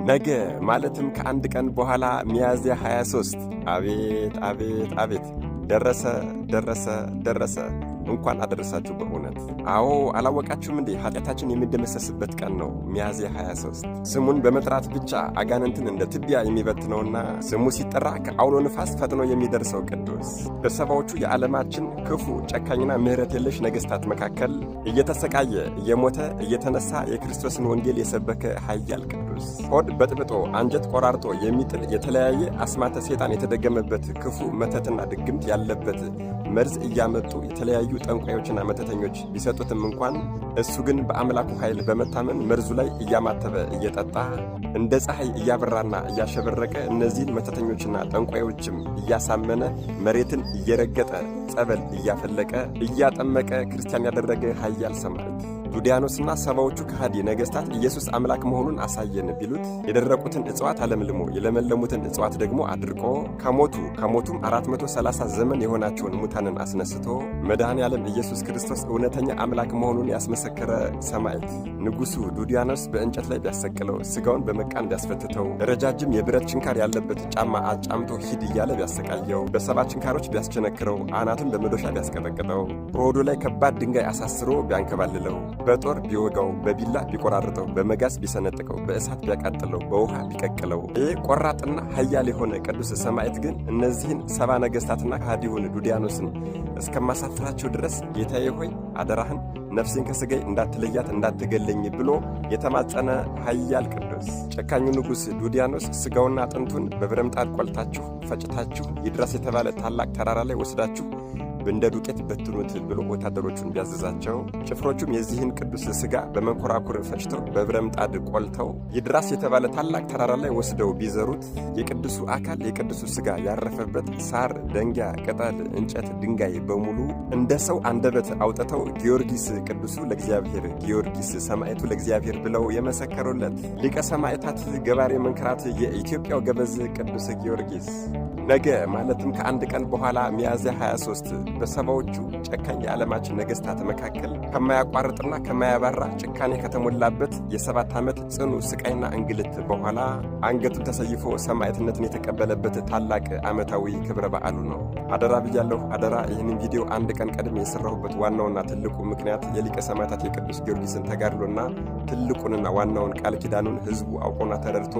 ነገ ማለትም ከአንድ ቀን በኋላ ሚያዝያ 23። አቤት አቤት አቤት! ደረሰ ደረሰ ደረሰ። እንኳን አደረሳችሁ በእውነት። አዎ፣ አላወቃችሁም እንዴ? ኃጢአታችን የሚደመሰስበት ቀን ነው ሚያዝያ 23። ስሙን በመጥራት ብቻ አጋንንትን እንደ ትቢያ የሚበትነውና ስሙ ሲጠራ ከአውሎ ንፋስ ፈጥኖ የሚደርሰው ቅዱስ፣ በሰባዎቹ የዓለማችን ክፉ፣ ጨካኝና ምሕረት የለሽ ነገሥታት መካከል እየተሰቃየ፣ እየሞተ፣ እየተነሳ የክርስቶስን ወንጌል የሰበከ ኃያል ቅዱስ፣ ሆድ በጥብጦ አንጀት ቆራርጦ የሚጥል የተለያየ አስማተ ሰይጣን የተደገመበት፣ ክፉ መተትና ድግምት ያለበት መርዝ እያመጡ የተለያዩ ጠንቋዮችና መተተኞች ቢሰጡትም እንኳን እሱ ግን በአምላኩ ኃይል በመታመን መርዙ ላይ እያማተበ እየጠጣ፣ እንደ ፀሐይ እያበራና እያሸበረቀ፣ እነዚህን መተተኞችና ጠንቋዮችም እያሳመነ፣ መሬትን እየረገጠ፣ ጸበል እያፈለቀ፣ እያጠመቀ ክርስቲያን ያደረገ ኃያል ሰማዕት ዱዲያኖስና ሰባዎቹ ከሃዲ ነገሥታት ኢየሱስ አምላክ መሆኑን አሳየን ቢሉት የደረቁትን እጽዋት አለምልሞ፣ የለመለሙትን እጽዋት ደግሞ አድርቆ፣ ከሞቱ ከሞቱም 430 ዘመን የሆናቸውን ሙታንን አስነስቶ መድኃኔ ዓለም ኢየሱስ ክርስቶስ እውነተኛ አምላክ መሆኑን ያስመሰከረ ሰማዕት፣ ንጉሡ ዱዲያኖስ በእንጨት ላይ ቢያሰቅለው፣ ስጋውን በመቃን ቢያስፈትተው፣ ረጃጅም የብረት ችንካር ያለበት ጫማ አጫምቶ ሂድ እያለ ቢያሰቃየው፣ በሰባ ችንካሮች ቢያስቸነክረው፣ አናቱን በመዶሻ ቢያስቀጠቅጠው፣ በሆዱ ላይ ከባድ ድንጋይ አሳስሮ ቢያንከባልለው፣ በጦር ቢወጋው፣ በቢላ ቢቆራርጠው፣ በመጋዝ ቢሰነጥቀው፣ በእሳት ቢያቃጥለው፣ በውሃ ቢቀቅለው፣ ይህ ቆራጥና ኃያል የሆነ ቅዱስ ሰማዕት ግን እነዚህን ሰባ ነገሥታትና ከሃዲውን ዱዲያኖስን እስከማሳፍራቸው ድረስ ጌታዬ ሆይ፣ አደራህን ነፍሴን ከሥጋዬ እንዳትለያት፣ እንዳትገለኝ ብሎ የተማጸነ ኃያል ቅዱስ፣ ጨካኙ ንጉሥ ዱዲያኖስ ሥጋውና አጥንቱን በብረምጣድ ቆልታችሁ ፈጭታችሁ ይድረስ የተባለ ታላቅ ተራራ ላይ ወስዳችሁ እንደ ዱቄት በትኑት ብሎ ወታደሮቹን ቢያዘዛቸው፣ ጭፍሮቹም የዚህን ቅዱስ ሥጋ በመንኮራኩር ፈጭተው፣ በብረምጣድ ቆልተው ይድራስ የተባለ ታላቅ ተራራ ላይ ወስደው ቢዘሩት፣ የቅዱሱ አካል የቅዱሱ ሥጋ ያረፈበት ሳር፣ ደንጊያ፣ ቅጠል፣ እንጨት፣ ድንጋይ በሙሉ እንደ ሰው አንደበት አውጥተው ጊዮርጊስ ቅዱሱ ለእግዚአብሔር፣ ጊዮርጊስ ሰማዕቱ ለእግዚአብሔር ብለው የመሰከሩለት ሊቀ ሰማዕታት ገባሬ መንክራት የኢትዮጵያው ገበዝ ቅዱስ ጊዮርጊስ ነገ ማለትም ከአንድ ቀን በኋላ ሚያዝያ 23 በሰባዎቹ ጨካኝ የዓለማችን ነገሥታት መካከል ከማያቋርጥና ከማያባራ ጭካኔ ከተሞላበት የ7 ዓመት ጽኑ ስቃይና እንግልት በኋላ አንገቱን ተሰይፎ ሰማዕትነትን የተቀበለበት ታላቅ ዓመታዊ ክብረ በዓሉ ነው። አደራ ብያለሁ፣ አደራ። ይህንን ቪዲዮ አንድ ቀን ቀድሜ የሰራሁበት ዋናውና ትልቁ ምክንያት የሊቀ ሰማዕታት የቅዱስ ጊዮርጊስን ተጋድሎና ትልቁንና ዋናውን ቃል ኪዳኑን ሕዝቡ አውቆና ተረድቶ